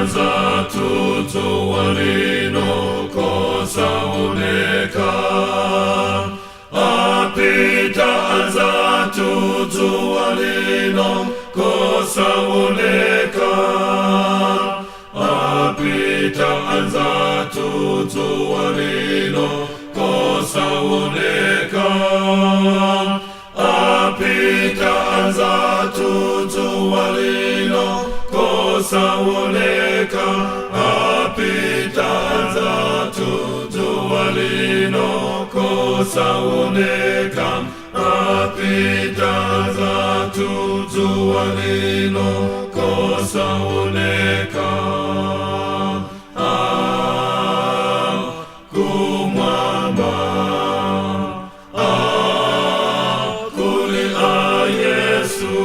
Anzathu dzuwa lino kosaoneka. Apita anzathu dzuwa lino kosaoneka. Apita anzathu dzuwa lino kosaoneka. Apita anzathu dzuwa lino kosaoneka. Apita anzathu dzuwa lino kosaoneka. Apita anzathu dzuwa lino kosaoneka. Ah, kumwamba. Ah, kuli a Yesu.